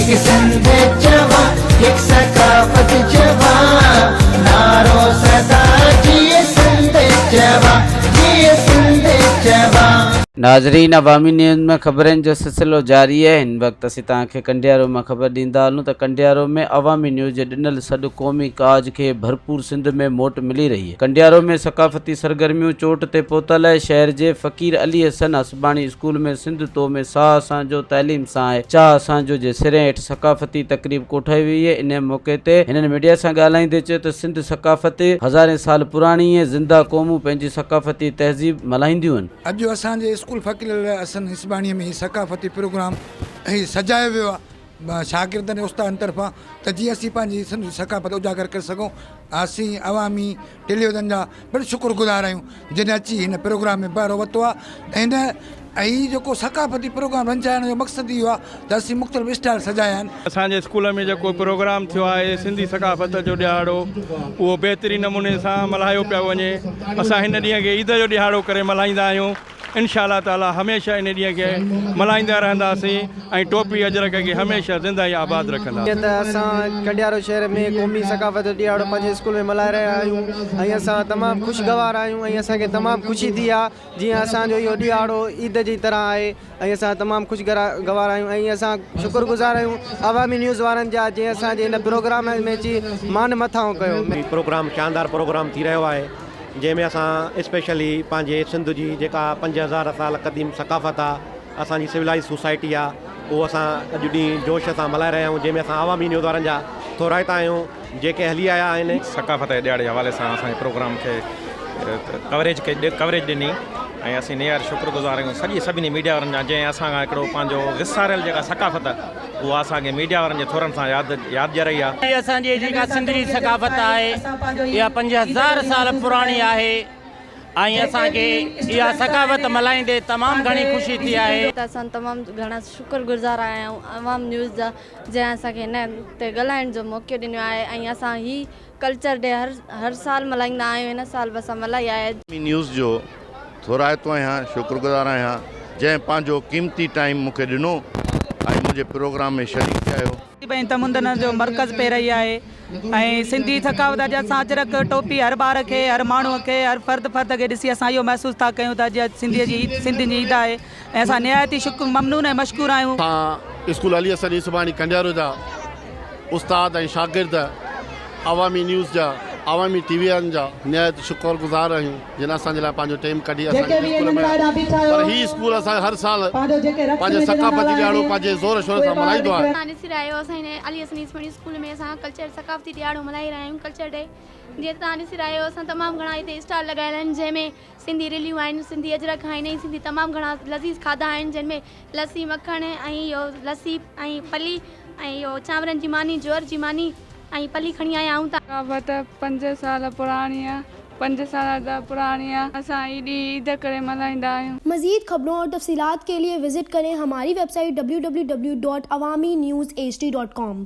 هڪ سنڌ چوان هڪ ثقافت چوان نعرو سدا جيئي سنڌ چوان جيئي سنڌ چوان. ناظرين عوامي نيوز ۾ خبرن جو سلسلو جاري آهي هن وقت اسين توهان کي ڪنڊيارو مان خبر ڏيندا هلون ته ڪنڊيارو ۾ عوامي نيوز جي ڏنل سڏ قومي ڪاز کي ڀرپور سنڌ ۾ موٽ ملي رهي آهي ڪنڊيارو ۾ ثقافتي سرگرميون چوٽ تي پهتل آهي شهر جي فقير علي حسن حسباڻي اسڪول ۾ سنڌ تو ۾ ساهه اسان جو تعليم سان آهي چاهه اسان جو جي سرين هيٺ ثقافتي تقريب ڪوٺائي وئي آهي انهي موقعي تي هنن ميڊيا سان ڳالهائيندي چيو ته سنڌ ثقافت هزارين سال پراڻي ۽ زنده قومون پنهنجي ثقافتي تهذيب ملهائينديون آهن. اڄ اسان جي اسڪول فقير علي حسن حسباڻي ۾ هي ثقافتي پروگرام هي سجايو ويو آهي شاگردن ۽ استادن طرفان ته جيئن اسين پنهنجي سنڌ جي ثقافت اجاگر ڪري سگهون. اسين عوامي ٽيليوزن جا پڻ شڪر گذار آهيون جن اچي هن پروگرام ۾ بهرو ورتو آهي ۽ هن هي جيڪو ثقافتي پروگرام رنجائڻ جو مقصد اهو آهي ته اسين مختلف اسٽائل سجايا آهن. اسان جي اسڪول ۾ جيڪو پروگرام ٿيو آهي سنڌي ثقافت جو ڏهاڙو اهو بهترين نموني سان ملهايو پيو وڃي اسان هن ڏينهن کي عيد جو ڏهاڙو ڪري ملهائيندا آهيون. انشاء الله تعالي هميشه ان ڏينهن کي ملهائيندا رهنداسين ۽ ٽوپي اجرڪ کي هميشه زنده ۽ آباد رکنداسين. جيئن ته اسان ڪنڊيارو شهر ۾ قومي ثقافت جو ڏهاڙو پنهنجي اسڪول ۾ ملهائي رهيا آهيون ۽ اسان تمام خوشگوار آهيون ۽ اسان کي تمام خوشي ٿي آهي جيئن اسان جو اهو ڏهاڙو عيد جي طرح آهي ۽ اسان تمام خوشگوار آهيون ۽ اسان شڪر گذار آهيون عوامي نيوز وارن جا جنهن اسان جي هن پروگرام ۾ اچي مان مٿانهون ڪيو. هي پروگرام شاندار پروگرام ٿي رهيو آهي. جنهن ۾ اسان اسپيشلي پنهنجي سنڌ جي جيڪا 5000 سال قديم ثقافت آ اسان جي سولائيز سوسائٽي آ اهو اسان اڄ ڏينهن جوش سان ملهائي رهيا آهيون جنهن ۾ اسان عوامي نيوز وارن جا ٿورائتا آهيون جيڪي هلي آيا آهن. ثقافت جي ڏهاڙي جي حوالي سان اسان جي پروگرام کي ڪوريج کي ڪوريج ڏني ۽ اسين نهايت شڪر گذار آهيون سڄي سڀني ميڊيا وارن جا جنهن اسان کان هڪڙو پنهنجو وساريل جيڪا ثقافت اها اسان کي ميڊيا وارن جي ٿورن سان ياد ياد ڏيارئي آ. هي اسان جي جيڪا سنڌ جي ثقافت آهي اها 5000 سال پراڻي آهي ۽ اسان کي اها ثقافت ملهائيندي تمام گهڻي خوشي ٿي آهي. ته اسان تمام گهڻا شڪر گذار آهيون عوام نيوز جا جنهن اسان کي هن تي ڳالهائڻ جو موقعو ڏنو آهي ۽ اسان هي ڪلچر ڊي هر هر سال ملهائيندا آهيون هن سال به اسان ملهائي آهي. عوامي نيوز جو ٿورائتو آهيان، شڪرگذار آهيان جنهن پنهنجو قيمتي ٽائيم مون کي ڏنو ۽ منهنجي پروگرام ۾ شريڪ ٿيا آهيو. ۽ تمدن جو مرڪز پئي رهي آهي ۽ سنڌي ثقافت اڄ اسان اجرڪ ٽوپي هر ٻار کي هر ماڻهو کي هر فرد فرد کي ڏسي اسان اهو محسوس ٿا ڪيون ته اڄ سنڌي جي عيد سنڌين جي عيد آهي ۽ اسان نهايت ئي شڪر ممنون ۽ مشڪور آهيون. اسان اسڪول علي حسن يوسفاڻي ڪنڊيارو جا استاد ۽ شاگرد عوامي نيوز جا عوامي ٽي وي وارن جا نهايت شڪر گذار آهيون جن اسان جي لاء پنهنجو ٽيم ڪڍي اسان جي اسڪول ۾ پر هي اسڪول اسان هر سال پنهنجو ثقافتي ڏهاڙو پنهنجي زور شور سان ملهائيندو آهي. توهان ڏسي رهيا آهيو اسان هن علي حسن يوسفاڻي اسڪول ۾ اسان ڪلچر ثقافتي ڏهاڙو ملهائي رهيا آهيون ڪلچر ڊي جيئن ته توهان ڏسي رهيا آهيو اسان تمام گهڻا هتي اسٽال لڳايل آهن جنهن ۾ سنڌي رليون آهن سنڌي اجرڪ آهن ۽ سنڌي تمام گهڻا لذيذ کاڌا آهن جن ۾ لسي مکڻ ۽ اهو لسي ۽ پلي ۽ اهو چانورن جي ماني جوئر جي ماني ۽ پلي کڻي آيا آهيون ته. ثقافت پنج سال پراڻي آ پنج سال پراڻي آ اسان هي ڏينهن عيد ڪري ملهائيندا آهيون. مزيد خبرون اور تفصيلات کے لئے وزٽ ڪرين ھماري ويب سائيٽ www.awamiNewsHD.com.